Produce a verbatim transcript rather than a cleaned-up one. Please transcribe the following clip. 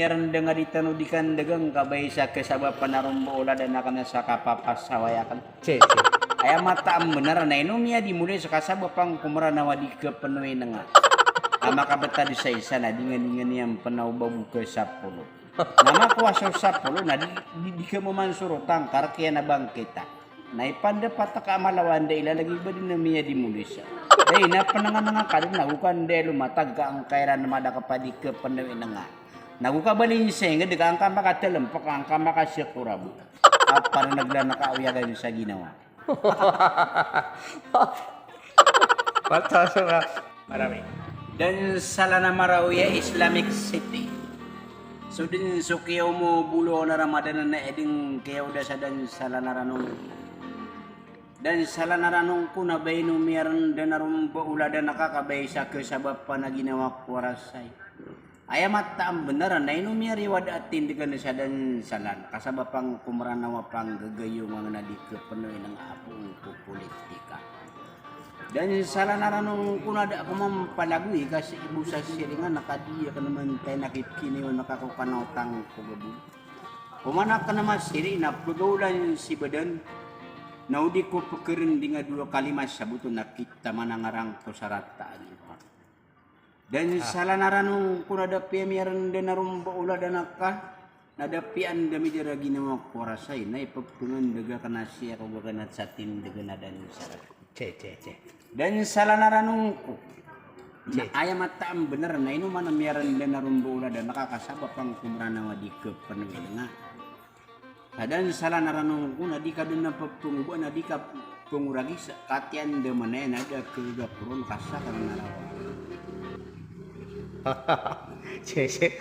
Iyarendeng a di tano di kandegang ka ba isa kesabapan a rombo oladan aken sa kapapasaway aken. Cek, cek. Aya mataan benar na ino miyadi muli sa kasabapan ko Meranaw a di kepeno inenga. A makabetad sa isa na di ngan, di ngan iyan penaw babo ke sapolo. Na makowa so sapolo na di, di, di kememansoro tangkar kiyan a bangkita. Na ipandepat ka a malawan da ila lagi ba di na miyadi muli sa. Da ina penenganenga ka den na go ka nda ilo matag ka angka iran mada ka padi kepeno inenga. Na go ka balinsenged ka angka makatelempak angka makasekorabo. Apa na nagla na ka oyagan sa ginawa. Bata so nga. Marawi. Densalan a Marawi a Islamic City. So den so kiyaw mo bolo na Ramadan na edeng kiyaw da sa Densalan a Ranong. Densalan a Ranong ko na ba ino miyarenden a rombo oladan aka ka ba isa kesabapan a ginawa ko warasay. Aya mataan benar na ino miyariwad a tindegen sa Densalan, kasabapan ko Meranaw a panggegayongan a di kepeno inenga a poon ko politika. Densalan a Ranong ko na da ako mampalagoy ka si ibo sa siringan a kadiya ka naman tay na kipkiniyo na kako kanaw tang ko gabo. Ko mana ka na masiri na pegaolan si badan, na o di ko pekerending a dowa kalima sa boto na kita manangarang ko sarata a ginawa. Densalan a Ranong ko na da piya miyarenden a rombo oladan aka, na da piya anda midara ginawa ko warasay, na ipepengandega ka na siya ko gaganat sa tindegen a Densalan. Cek, cek, cek. Densalan a Ranong ko. Na aya mataan benar na ino man a miyarenden a rombo oladan aka kasabapan ko Meranaw a di kepeno inenga. Sa Densalan a Ranong ko na di ka den a pepengoba na di ka pengoragisa, katiyan da manaya na da kegaporon kasa ka na rawa. Cek, cek.